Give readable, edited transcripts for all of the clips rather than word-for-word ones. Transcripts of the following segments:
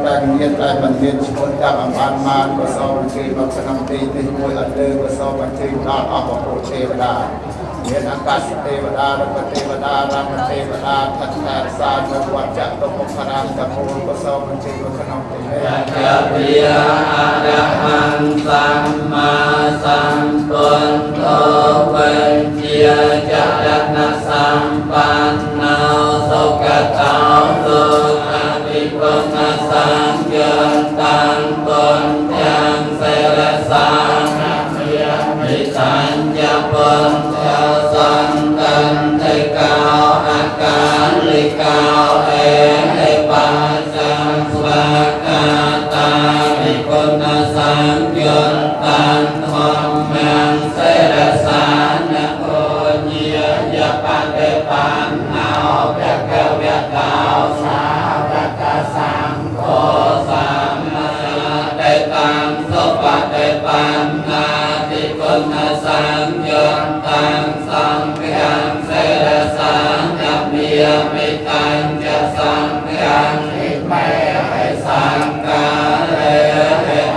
ដែលមានតែមិនមានឈ្មោះចាំអំបានបានក៏សូមអញ្ជើញមកក្នុងទីនេះមួយអត់លើក៏សូមអញ្ជើញដល់អស់ពពុទ្ធទេវតាមានអាកាសទេវតារុបទេវតារាមទេវតាថដ្ឋារសានៅវត្តចតុមុខរាមកមូលក៏សូមអញ្ជើញមកក្នុងទីនេះ ចปิยะอะระหังสัมมาสัมพุทโธเวเจียจรณะสัมปันโนสุขโตโลกาภิปุณสังโยตังปุญญังเสรสังมิสัญญาปุญญาสันตันเตกาอากาลิกาเอเอปัสสังสวากาตาภิปุณสังโยตังธรรมังเสรสานโอเยยปะเตปันเอาภะคะวะตาสาวกสังโฆสัมมาเตตังสุปะเตปันนาติปุณสังโยตังสังฆังเสรสานเมียมิตังจะสังฆังอิเมหสังกาเร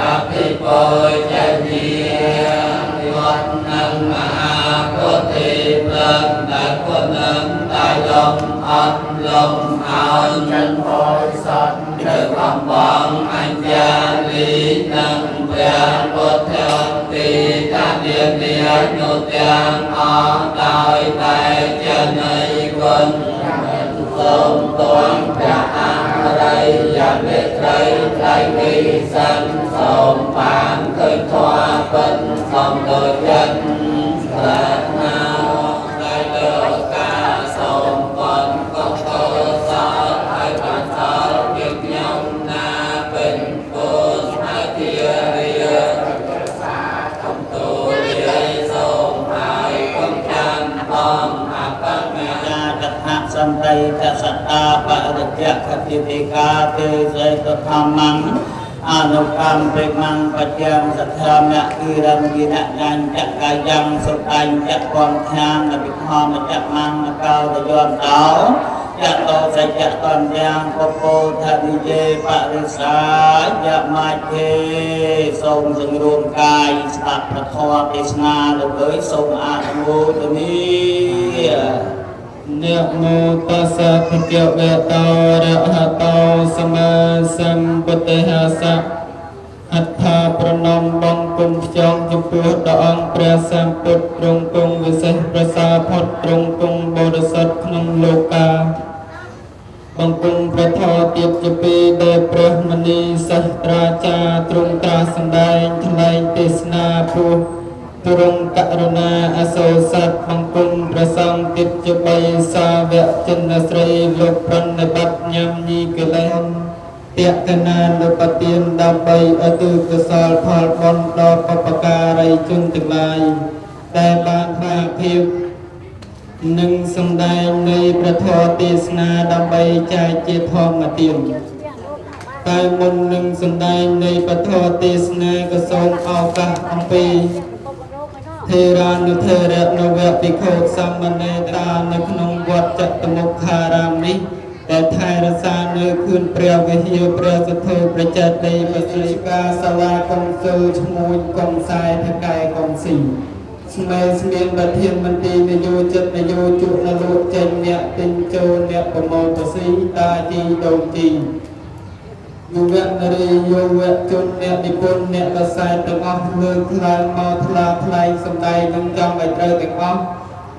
อภิโปจเยวัดนังมหาโพธิพลังนักคนนังตายลมอัดลมเอา ចិនបរិស័ទ ถึงคำวังอัญญาลีนังเปียพุทธติตาเดียเดียนุเตียงอตายแต่จะในคนสมตวงพระอะไรอยากได้ใครใครมีสันสมปานเคยทวเป็นสมโดยจันปรารถนาได้เลิกกาสมปนก็โตสาให้ปัญญาเก็บยงนาเป็นปุถะเทียเรียตัวเรียสมหายคงจันทองอัปปะ ญาตถะสันติตสัตตาปริจคติติกาเตเสตธรรมังอนุกรรมเปมังปัจจังสัทธามะกีรังกินะนันจักกายังสุตันจักควงทางอภิธรรมจักมังกาวตยอนเตาจักโตสัจจตันยังโกโพธนิเยปริสายะมาเททรงสังรวมกายสัพพทวเทศนาลูกเอ๋ยทรงอานุโมทนี นะโมตัสสะภะคะวะโตอะระหะโตสัมมาสัมพุทธัสสะหัตถาประนมบังกุมจองจมพูดองพระสัมพุทธตรงกงวิเศษประสาพดตรงกงบริสุทธิ์ក្នុងโลกาบังกุมพระทอเตียบจะปีเดพระมณีสัตราจาตรงตราสันดายทลายเทศนาภูตรงกรุณาอโศสัตบังกุมพระสังติจใบสาวะจินสรีโลกพรณบัตยมนีกเลนเตียกนานปฏินดับใบอตุกสอลพอลบนดอปปการัยจุนตึกลายแต่บางภาพิวหนึ่งสมแดงในพระทอเทศนาดับใบใจเจทองมาเตียนแต่มนหนึ่งสมแดงในพระทอเทศนากระทรงเอากะอัมปีเทรานุเทระนวะปิโคสัมมเนตาในขนมวัดจัตมุขารามนี้แต่ไทยรสาเนื้อคืนเปรียววิเฮียเปรียวสะเทประจัดในประสิกาสลากงซูชมูลกงทรายทะกายกงสีสมัยสเมียนบัดเทียนมันตีนโยจัดนโยจุนโลเจนเนี่ยตินโจเนี่ยปโมปสีตาจีโดจียุวะนรียุวะจุนเนี่ยนิพนเนี่ยกระสายตังออกเลือกลายมอทลาทลายสมัยน้องจำไปเจอแต่ออก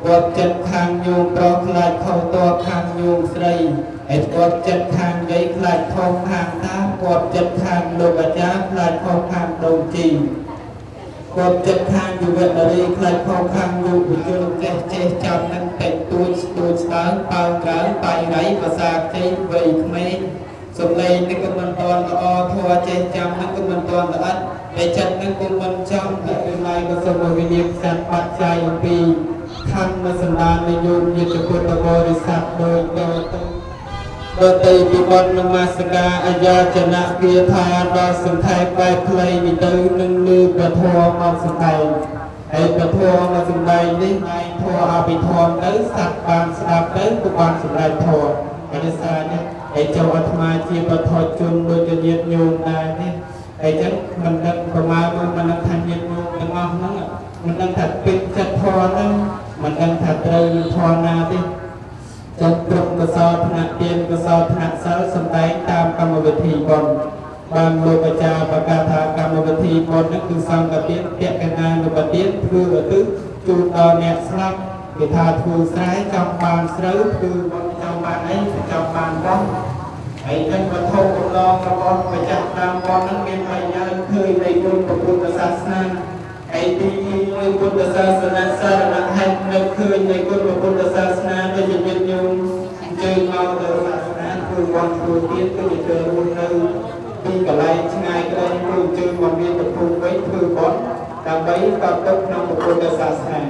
วัดจัดทางโยมปลอกลายเข้าตัวทางโยมสรีไอ้วัดจัดทางใหญ่ลายทองทางตาวัดจัดทางโลกจ้าลายทองทางโดจีวัดจัดทางยุวะนรีลายทองทางโยมจุนเจเจจำนั่นแต่ตัวตัวสางปางกลางไปไรภาษาใจไว้ไหมสมเลยนึกมันตอนละอทัวเจจำนึกมันตอนละอัดในจัดนึกมันจำและเป็นลายกระสมวิญญาณสัตว์ปัจจัยปีท่านมาสันดานในโยมยึดพุทธบริษัทโดยโดยตีปิบนนมัสกาอายาจนะเกียรธาดอสังไทยไปเพลยมีตื้อนึ่งลือประทวมาสังไทยไอ้ประทวมาสังไทยนี่ไอ้ทัวอาภิธรมนั้นสัตว์บางสดับนั้นกุบาลสำไรทัวบริษัทเนี่ย ហើយចូលអាត្មាជាបឋមជនដូចជាញាតិញោមដែរនេះហើយចឹងមិនដឹងប្រមាណមិនដឹងថាញាតិញោមទាំងអស់ហ្នឹងមិនដឹងថាពេញចិត្តធម៌ហ្នឹងមិនដឹងថាត្រូវធម៌ណាទេចឹងត្រឹមកុសលថ្នាក់ទានកុសលថ្នាក់សិលសំដែងតាមកម្មវិធីបុណ្យបានលោកអាចារ្យប្រកាសថាកម្មវិធីបុណ្យហ្នឹងគឺសង្ឃទានតក្កណានុបទានធ្វើឧទ្ទិសជូនដល់អ្នកស្លាប់គេថាធ្វើស្រែចង់បានស្រូវធ្វើបុណ្យចង់បានអីចង់បានបុណ្យហើយចឹងវត្ថុកំឡងរបស់ម្ចាស់តាមបុណ្យហ្នឹងមានអីយ៉ាងឃើញនៃគុណពុទ្ធសាសនាហើយទី1ពុទ្ធសាសនាសារណហេតុនៅឃើញនៃគុណពុទ្ធសាសនាដូចជាញាតិញោមអញ្ជើញមកទៅសាសនាធ្វើបុណ្យធ្វើទានគឺជារស់នៅទីកន្លែងឆ្ងាយក្តីគឺអញ្ជើញមកមានប្រភពវិញធ្វើបុណ្យដើម្បីកត់ទុកក្នុងពុទ្ធសាសនា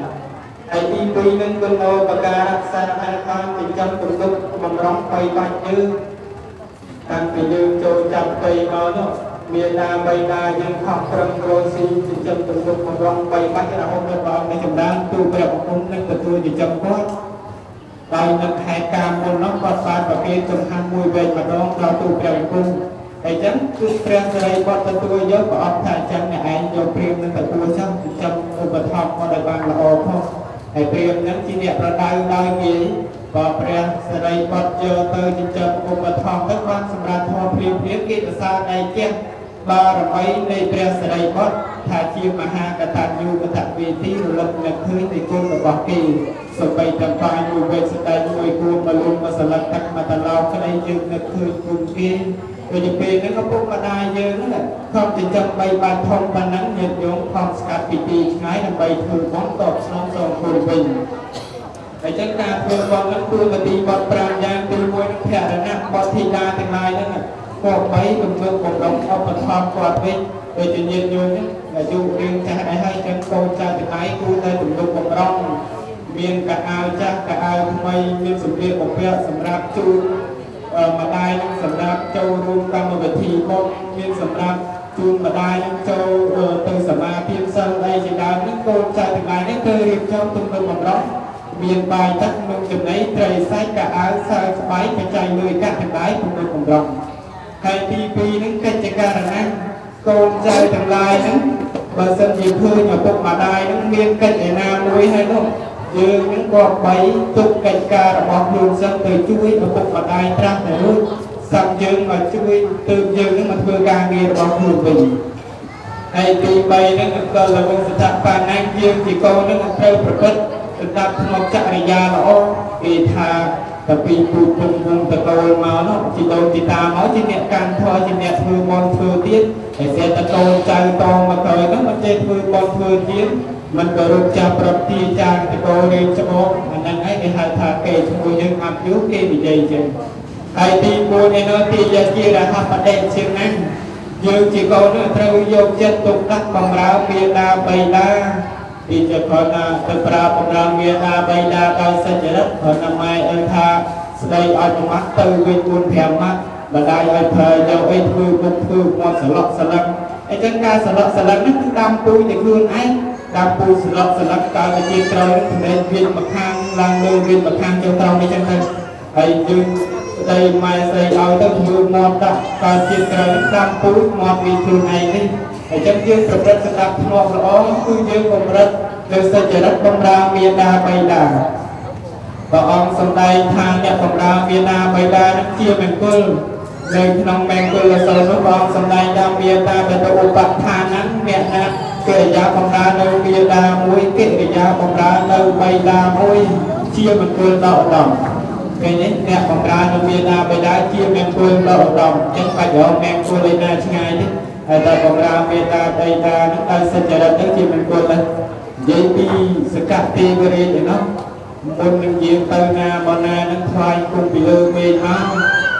ហើយទី2នឹងគុណោបការៈសារណបានចិញ្ចឹមទំនុកបំរុងបីបាច់យើងតាំងពីយើងចូលចាប់បីមកនោះមានណាបីណាយើងខំប្រឹងរកស៊ីចិញ្ចឹមទំនុកបំរុងបីបាច់រហូតដល់ព្រះអង្គចម្រើនទូព្រះបង្គំនឹងទទួលចិញ្ចឹមគាត់ដោយនឹងខែកាលមុននោះគាត់បានប្រគេនចង្ហាន់មួយវែងម្ដងដល់ទូព្រះបង្គំហើយចឹងគឺព្រះសិរីបុត្រទទួលយកព្រះអង្គថាអញ្ចឹងអ្នកឯងយកព្រាមនឹងទទួលចុះចិញ្ចឹមឧបត្ថម្ភគាត់ឲ្យបានល្អផងហើយព្រាមនឹងជាអ្នកប្រដៅដោយងាយបើព្រះសិរីបុត្រយកទៅចិញ្ចឹមឧបត្ថម្ភទៅបានសម្រាប់ធម៌ព្រាមគេប្រសាដៃជះបារមីនៃព្រះសិរីបុត្រថាជាមហាកតញ្ញូកតវេទីរលឹកនឹកឃើញនៃគុណរបស់គេសូម្បីតែបាយមួយវេសតែមួយគួរមកលុំមកសន្លឹកទឹកមកតឡោក្តីយើងនឹកឃើញគុណគេដូចជាពេលហ្នឹងឪពុកម្ដាយយើងហ្នឹងខំចិញ្ចឹមបីបានធំប៉ុណ្ណឹងញាតិញោមខំស្កាត់ពីទីឆ្ងាយដើម្បីធ្វើបុណ្យតបស្នងសងគុណវិញហើយចឹងការធ្វើបុណ្យហ្នឹងគឺមតិបទ5យ៉ាងទី1នឹងភរណៈបទធីតាទាំងឡាយហ្នឹងគប្បីទំនុកបំរុងឧបត្ថម្ភគាត់វិញដូចជាញាតិញោមហ្នឹងអាយុរៀងចាស់ដែរហើយចឹងកូនចៅទាំងឡាយគួរតែទំនុកបំរុងមានកៅអៅចាស់កៅអៅថ្មីមានសម្លៀកបំពាក់សម្រាប់ជូនម្ដាយនឹងសម្រាប់ចូលរួមកម្មវិធីបុណ្យមានសម្រាប់ជូនម្ដាយនឹងចូលទៅសមាធិសិលអីជាដើមនេះកូនចៅទាំងឡាយនេះគឺរៀបចំទំនុកបំរុងមានបាយទឹកនំចំណីត្រីសាច់កៅអៅសើស្បៃបច្ច័យលុយកាក់ទាំងឡាយទំនុកបំរុងហើយទី2នឹងកិច្ចការណាកូនចៅទាំងឡាយហ្នឹងបើសិនជាឃើញឪពុកម្ដាយហ្នឹងមានកិច្ចឯណាមួយហើយនោះយើងនឹងក៏បីទុកកិច្ចការរបស់ខ្លួនសិនទៅជួយឪពុកម្ដាយត្រាស់ទៅរួចសាប់យើងមកជួយទើបយើងនឹងមកធ្វើការងាររបស់ខ្លួនវិញហើយទី3នឹងកលវង្សតបាណាយើងជាកូននឹងត្រូវប្រព្រឹត្តស្ដាប់ធ្នាប់ចរិយាល្អគេថាតែពីពូជពងវងតកូលមកនោះជីដូនជីតាមកជាអ្នកកាន់ធម៌ជាអ្នកធ្វើបុណ្យធ្វើទៀតហើយសេតកូនចៅតមកក្រោយនោះមិនចេះធ្វើបុណ្យធ្វើទៀតមិនក៏រកចាប់ប្រតិចារតកូលរៀនច្បងអាហ្នឹងឯងគេហៅថាគេឈ្មោះយើងអាប់យូរគេនិយាយចឹងហើយទី4ឯនោះទីយាជារហបដិជាណាស់យើងជាកូននោះត្រូវយកចិត្តទុកដាក់បំរើមេដាបៃតាទីជាគ្រាន់តែទៅប្រើបំរើមេដាបៃតាដោយសច្ចរិតគ្រាន់តែម៉ែឲ្យថាស្ដីឲ្យប្រមាត់ទៅវិញ4 5ម៉ាត់ម្ដាយឲ្យប្រើយកអីធ្វើមុខធ្វើមាត់សឡុកសលឹកអញ្ចឹងការសឡុកសលឹកហ្នឹងគឺដាំពូជតែខ្លួនឯងដាំពូជសឡុកសលឹកកើតទៅជាក្រោយនឹងភ្នែកវាម្ខាងឡើងលើវាម្ខាងចូលត្រង់នេះចឹងទៅហើយយើងស្ដីម៉ែស្ដីឲ្យទៅធ្វើមាត់ដាក់កើតជាក្រោយនឹងដាំពូជមាត់វាខ្លួនឯងនេះអញ្ចឹងយើងប្រព្រឹត្តស្ដាប់ធ្នាប់ល្អគឺយើងបំរិតនៅសច្ចរិតបំរើមេដាបៃតាព្រះអង្គសម្ដែងថាអ្នកបំរើមេដាបៃតានឹងជាមង្គលនៅក្នុងមង្គលសូត្រនោះព្រះអង្គសម្ដែងថាមេតាបតឧបដ្ឋានហ្នឹងអ្នកណាកិរិយាបំរើនៅមេដាមួយកិរិយាបំរើនៅបៃតាមួយជាមង្គលដ៏ឧត្តមឃើញទេអ្នកបំរើនៅមេដាបៃតាជាមង្គលដ៏ឧត្តមអញ្ចឹងបាច់រកមង្គលឯណាឆ្ងាយទេហើយតែបំរើមេតាបៃតានឹងដោយសច្ចរិតទៅជាមង្គលដែរនិយាយពីសកទេវរាជឯនោះមុននឹងយាងទៅណាមកណានឹងថ្វាយគុំពីលើមេឃមក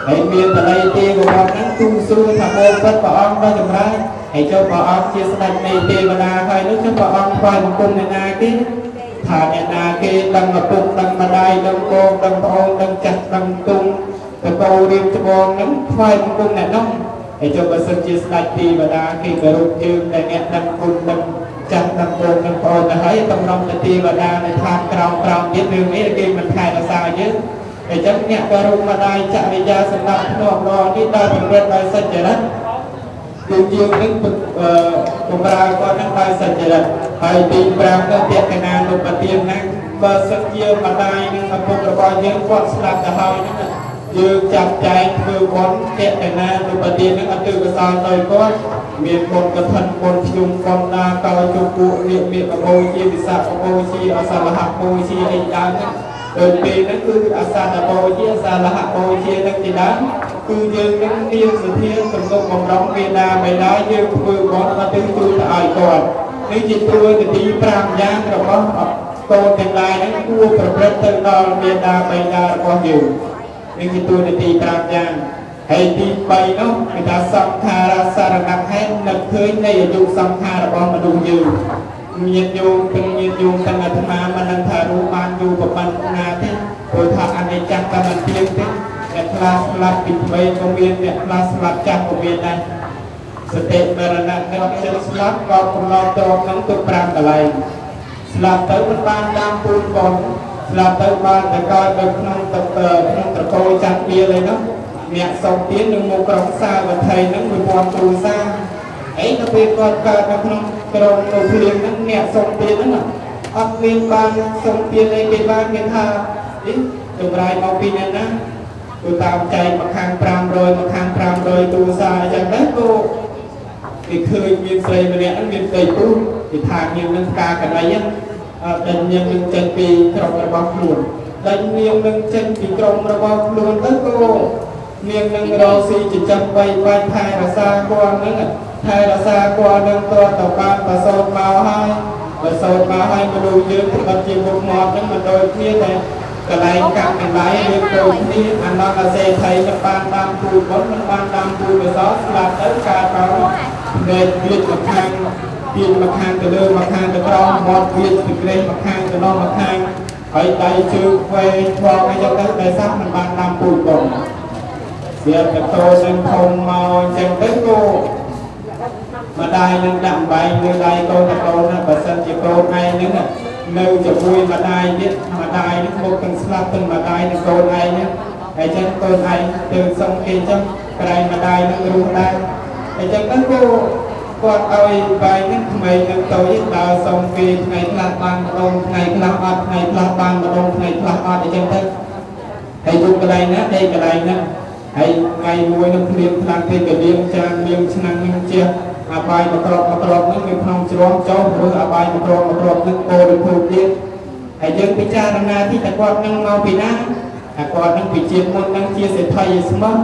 ហើយមានតល័យទេវបុត្រហ្នឹងទូលសួរថាបូពិតព្រះអង្គដ៏ចម្រើនហើយចូលព្រះអង្គជាស្ដេចនៃទេវតាហើយនោះចូលព្រះអង្គថ្វាយបង្គំអ្នកណាគេថាអ្នកណាគេដឹងឪពុកដឹងម្ដាយដឹងកូនដឹងប្អូនដឹងចាស់ដឹងទុំតកោរៀបច្បងហ្នឹងថ្វាយបង្គំអ្នកនោះហើយចូលបើសិនជាស្ដេចទេវតាគេគោរពយើងដែលអ្នកដឹងគុណដឹងចាស់ដឹងកូនដឹងប្អូនទៅហើយតម្រុំទៅទេវតានៅឋានក្រោមក្រោមទៀតរឿងនេះគេមិនថែរក្សាយើង អញ្ចឹងអ្នកក៏រុកម្ដាយចរិយាសម្រាប់ធ្នាប់ល្អនេះដល់ប្រព្រឹត្តដោយសច្ចរិតគឺយើងនឹងបំរើគាត់នឹងដោយសច្ចរិតហើយទី5នោះតក្កណានុបទានណាបើសិនជាម្ដាយនិងឪពុករបស់យើងគាត់ស្លាប់ទៅហើយហ្នឹងយើងចាប់ចែងធ្វើបុណ្យតក្កណានុបទាននឹងអត់ទិកុសលដោយគាត់មានបុណ្យកឋិនបុណ្យខ្ញុំបុណ្យដាកោជពួកនាគមេកបូជាវិសាខបូជាអសលហបូជាអីដើមហ្នឹងដោយពេលហ្នឹងគឺអសាទបូជាអសាលហបូជានឹងទីដើមគឺយើងនឹងមានសទ្ធាទំនុកបំរុងមេដាបិតាយើងធ្វើបុណ្យអត់ទិជួយទៅឲ្យគាត់នេះជាតួនាទី5យ៉ាងរបស់កូនទាំងឡាយហ្នឹងគួរប្រព្រឹត្តទៅដល់មេដាបិតារបស់យើងនេះជាតួនាទី5យ៉ាងហើយទី3នោះគេថាសង្ខារសារណៈហេតុនឹកឃើញនៃអាយុសង្ខាររបស់មនុស្សយើងញាតិញោមទាំងញាតិញោមទាំងអាត្មាមិនដឹងថារូបបានយូរប៉ុណ្ណាទេព្រោះថាអនិច្ចំតែមិនទៀងទេអ្នកខ្លះស្លាប់ពីក្មេងក៏មានអ្នកខ្លះស្លាប់ចាស់ក៏មានដែរសតិមរណៈនឹងចិត្តស្លាប់ក៏កំណត់ត្រង់នឹងទុក5កន្លែងស្លាប់ទៅមិនបានតាមពូនបុណ្យស្លាប់ទៅបានតែកើតនៅក្នុងក្នុងត្រកូលចាត់វាអីនោះអ្នកសុំទាននឹងមកក្រុងសាវត្ថីនឹង1000គ្រួសារអីទៅពេលគាត់កើតនៅក្នុងក្រុងនៅភ្លៀងហ្នឹងអ្នកសុំទានហ្នឹងអត់មានបានសុំទានអីគេបានគេថានេះចម្រាយមកពីអ្នកណាគឺតាមចែកមកខាង500មកខាង500គ្រួសារអញ្ចឹងទៅក៏គេឃើញមានស្រីម្នាក់ហ្នឹងមានផ្ទៃពោះគេថានាងនឹងផ្កាកណីហ្នឹងដេញនាងនឹងចេញពីក្រុមរបស់ខ្លួនដេញនាងនឹងចេញពីក្រុមរបស់ខ្លួនទៅក៏នាងនឹងរកស៊ីចិញ្ចឹមបីបាច់ថែរក្សាគាត់ហ្នឹងថែរក្សាគាត់នឹងតទៅបានប្រសូតមកហើយប្រសូតមកហើយមនុស្សយើងត្បិតជាមុខមាត់ហ្នឹងមិនដូចគ្នាតែកន្លែងកម្មកន្លែងយើងដូចគ្នាអានន្តសេដ្ឋីមិនបានតាមពូជបុណ្យមិនបានតាមពូជកុសលស្លាប់ទៅកើតមកភ្នែកវាចមកខាងទាញមកខាងទៅលើមកខាងទៅក្រោមមាត់វាចទៅក្រេះមកខាងទៅនោះមកខាងហើយដៃជើងខ្វែងឆ្លងអីចឹងទៅតែសោះមិនបានតាមពូជបុណ្យស្រាប់តែតូននឹងធំមកអញ្ចឹងទៅក៏ម្ដាយនឹងដាក់បែងលើដៃកូនទៅកូនណាបើសិនជាកូនឯងហ្នឹងនៅជាមួយម្ដាយទៀតម្ដាយនឹងមកទាំងស្លាប់ទាំងម្ដាយនិងកូនឯងហ្នឹងហើយចឹងកូនឯងទៅសុំគេចឹងក្រែងម្ដាយនឹងរស់ដែរហើយចឹងទៅក៏គាត់ឲ្យបែងហ្នឹងក្មេងនឹងតូចដើរសុំគេថ្ងៃខ្លះបានម្ដងថ្ងៃខ្លះអត់ថ្ងៃខ្លះបានម្ដងថ្ងៃខ្លះអត់អញ្ចឹងទៅហើយយូរកន្លែងណាដេកកន្លែងហ្នឹងហើយថ្ងៃមួយនឹងភ្លៀងខ្លាំងពេកក៏លៀងចានលៀងឆ្នាំងនឹងជះអាបាយមកក្របមកក្របហ្នឹងនៅក្នុងជ្រងចុះឬអាបាយមកក្របមកក្របហ្នឹងបរិភោគទៀតហើយយើងពិចារណាទីតែគាត់នឹងមកពីណាតែគាត់នឹងពីជាតិមុននឹងជាសេដ្ឋីស្មោះ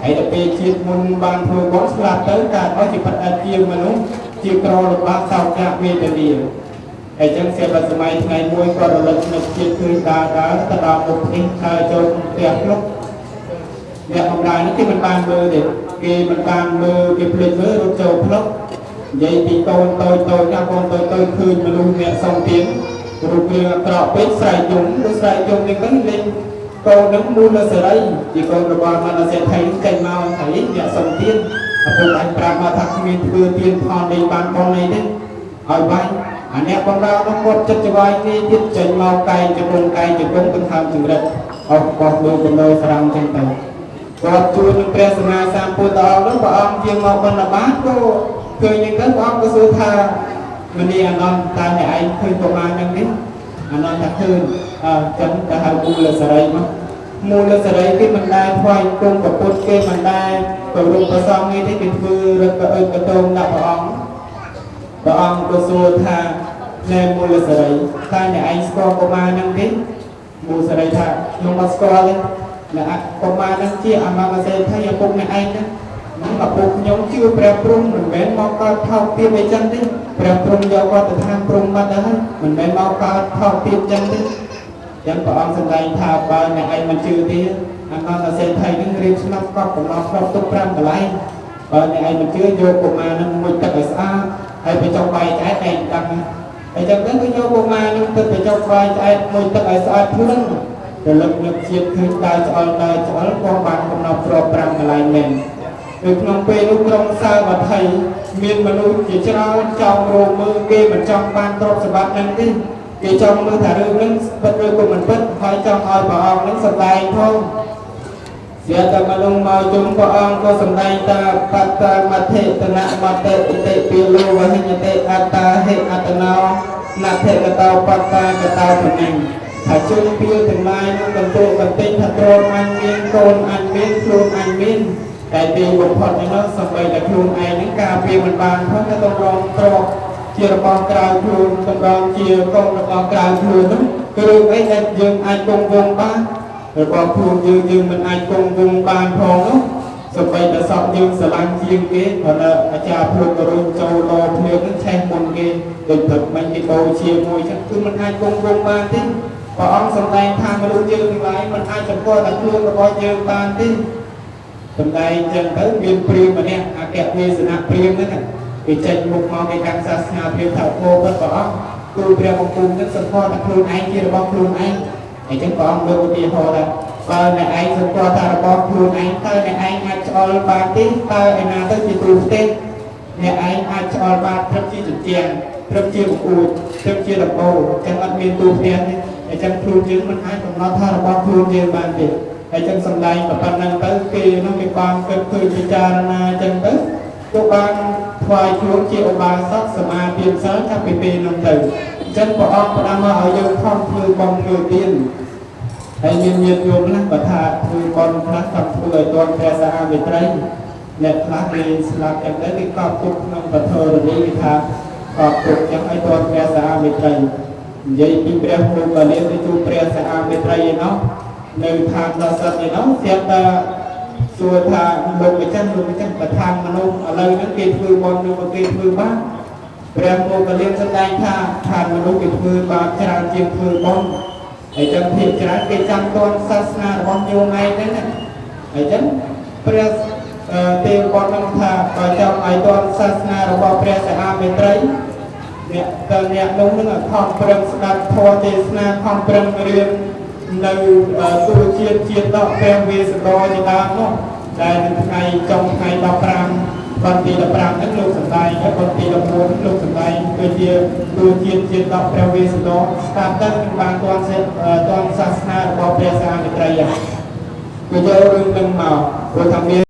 ហើយដល់ពេលជាតិមុនបានធ្វើបុណ្យស្លាប់ទៅកើតមកជាបដិជាមនុស្សជាក្រលំបាកសោកយ៉ាវេទនាហើយចឹងសេវសម័យថ្ងៃមួយគាត់រលឹកនឹកជាតិឃើញដើរដើរទៅដល់មុខនេះដើរចូលក្នុងផ្ទះភ្លុកអ្នកបម្រើនេះគេមិនបានមើលទេគេមិនបានមើលគេភ្លេចមើលរត់ចូលភ្លុកនិយាយពីកូនតូចតូចណាកូនតូចតូចឃើញមនុស្សអ្នកសុំទានរូបរាងអាក្រក់ពេកស្រែកយំដូចស្រែកយំនេះទៅលេងកូននឹងមូលសេរីជាកូនរបស់មនសេដ្ឋីចេញមកហើយអ្នកសុំទានឪពុកអញប្រាប់មកថាគ្មានធ្វើទានផលនេះបានបុណ្យអីទេឲ្យបាយអាអ្នកបំរើនោះគាត់ចិត្តច្បាយនេះទៀតចេញមកកែងជង្គង់កែងជង្គង់ទាំងហើមចង្រិតអស់បោះលើកលើស្រង់ចឹងទៅគាត់ជួននឹងព្រះសម្មាសម្ពុទ្ធអង្គនោះព្រះអង្គជាមកបណ្ឌបាតក៏ឃើញយ៉ាងទៅព្រះអង្គក៏សួរថាមនីអានន្ទតើអ្នកឯងឃើញប្រមាណហ្នឹងនេះអានន្ទថាឃើញអញ្ចឹងទៅហៅមូលសេរីមកមូលសេរីគេមិនដែលថ្វាយគុំប្រពុតគេមិនដែលគោរពប្រសងនេះទេគេធ្វើរឹកកអើកតងដាក់ព្រះអង្គព្រះអង្គក៏សួរថាណែមូលសេរីតើអ្នកឯងស្គាល់ប្រមាណហ្នឹងទេមូលសេរីថាខ្ញុំអត់ស្គាល់ទេអ្នកកុមារនឹងជាអមតសេដ្ឋីឪពុកអ្នកឯងណាឪពុកខ្ញុំជឿព្រះព្រំមិនមែនមកកើតថោកទាបអីចឹងទេព្រះព្រំយកគាត់ទៅឋានព្រំបាត់ហើយមិនមែនមកកើតថោកទាបចឹងទេចឹងព្រះអង្គសម្ដែងថាបើអ្នកឯងមិនជឿទេអមតសេដ្ឋីនឹងរៀបស្លាប់កប់កំណត់ស្លាប់ទុក5កន្លែងបើអ្នកឯងមិនជឿយកកុមារនឹងមួយទឹកឲ្យស្អាតហើយទៅចុកបាយឆ្អែតឯងដឹងហើយចឹងទៅគឺយកកុមារនឹងទៅទៅចុកបាយឆ្អែតមួយទឹកឲ្យស្អាតភ្លឹងរលឹកនឹកជាតិឃើញដើរឆ្អល់ដើរឆ្អល់ក៏បានកំណត់គ្រប5កន្លែងមែននៅក្នុងពេលនោះក្រុងសាវត្ថីមានមនុស្សជាច្រើនចង់រកមើលគេមិនចង់បានទ្រព្យសម្បត្តិហ្នឹងទេ គេចង់មើលថារឿងហ្នឹងពិតឬក៏មិនពិតហើយចង់ឲ្យព្រះអង្គហ្នឹងសម្ដែងផងស្រាប់តែមនុស្សមកជុំព្រះអង្គក៏សម្ដែងតាបត្តមធិតនមតិអតិពីលោវហិញតិអត្តាហិអត្តណោនធិកតោបត្តាកតោពនិញថាជុំពីទាំងឡាយនឹងបន្ទោបន្ទិញថាទ្រព្យអញមានកូនអញមានខ្លួនអញមានតែទីបំផុតនេះនោះសំបីតែខ្លួនឯងនឹងការពារមិនបានផងតែតម្រងទ្រព្យជារបស់ក្រៅខ្លួនតម្រងជាកូនរបស់ក្រៅខ្លួននោះគឺរឿងអីដែលយើងអាចគង់វង្សបានរបស់ខ្លួនយើងយើងមិនអាចគង់វង្សបានផងនោះសំបីតែសពយើងស្រឡាញ់ជាងគេព្រោះអាចារ្យភ្លុករុញចូលលភ្លើងនឹងឆេះមុនគេដូចព្រឹកមិញគេបូជាមួយចឹងគឺមិនអាចគង់វង្សបានទេព្រះអង្គសម្ដែងថាមនុស្សយើងទាំងឡាយមិនអាចសម្គាល់តែខ្លួនរបស់យើងបានទេសម្ដែងចឹងទៅមានព្រាហ្មណ៍ម្នាក់អគ្គវេសនៈព្រាហ្មណ៍ហ្នឹងគេចេញមុខមកគេកាន់សាសនាព្រាហ្មណ៍ថាអូពិតព្រះអង្គគ្រូព្រះបង្គំនឹងសម្គាល់តែខ្លួនឯងជារបស់ខ្លួនឯងអញ្ចឹងព្រះអង្គលើកឧទាហរណ៍ថាបើអ្នកឯងសម្គាល់ថារបស់ខ្លួនឯងតើអ្នកឯងអាចឆ្អល់បានទេតើឯណាទៅជាគ្រូផ្ទះអ្នកឯងអាចឆ្អល់បានព្រឹកជាជញ្ជាំងព្រឹកជាបង្អួចព្រឹកជាដំបូលអញ្ចឹងអត់មានទូផ្ទះទេអញ្ចឹងខ្លួនយើងមិនអាចកំណត់ថារបស់ខ្លួនយើងបានទេហើយចឹងសំដែងប៉ុណ្ណឹងទៅគេនោះគេបានគិតឃើញពិចារណាអញ្ចឹងទៅក៏បានថ្វាយខ្លួនជាឧបាសកសមាទានសិលចាប់ពីពេលនោះទៅអញ្ចឹងព្រះអង្គផ្ដាំមកឲ្យយើងខំធ្វើបុណ្យធ្វើទានហើយមានញាតិញោមខ្លះបើថាធ្វើបុណ្យខ្លះចង់ធ្វើឲ្យទាន់ព្រះសាមេត្រីអ្នកខ្លះគេស្លាប់ចឹងទៅគេកប់ទុកក្នុងបធរនីគេថាកប់ទុកចឹងឲ្យទាន់ព្រះសាមេត្រីនិយាយពីព្រះមុគលានទៅជួបព្រះសាមេត្រីឯណោះនៅឋានដល់សិទ្ធឯណោះស្រាប់តែសួរថាលោកម្ចាស់លោកម្ចាស់ប្រធានមនុស្សឥឡូវហ្នឹងគេធ្វើបុណ្យឬក៏គេធ្វើបាបព្រះមុគលានសម្ដែងថាឋានមនុស្សគេធ្វើបាបច្រើនជាងធ្វើបុណ្យហើយចឹងភាគច្រើនគេចាំទាន់សាសនារបស់ញោមឯងហ្នឹងណាហើយចឹងព្រះទេវបុត្រនឹងថាបើចង់ឲ្យទាន់សាសនារបស់ព្រះសាមេត្រីអ្នកតើអ្នកនោះនឹងខំប្រឹងស្ដាប់ធម៌ទេសនាខំប្រឹងរៀននៅទូជាតិជាតិដកព្រះវេស្សន្តរជាដើមនោះដែលនៅថ្ងៃចុងថ្ងៃ15បន្ទី15ហ្នឹងលោកសម្ដែងហើយបន្ទី14លោកសម្ដែងគឺជាទូជាតិជាតិដកព្រះវេស្សន្តរស្ដាប់ទៅនឹងបានទាន់សាសនារបស់ព្រះសាមេត្រីគឺយករឿងនឹងមកព្រោះថាមាន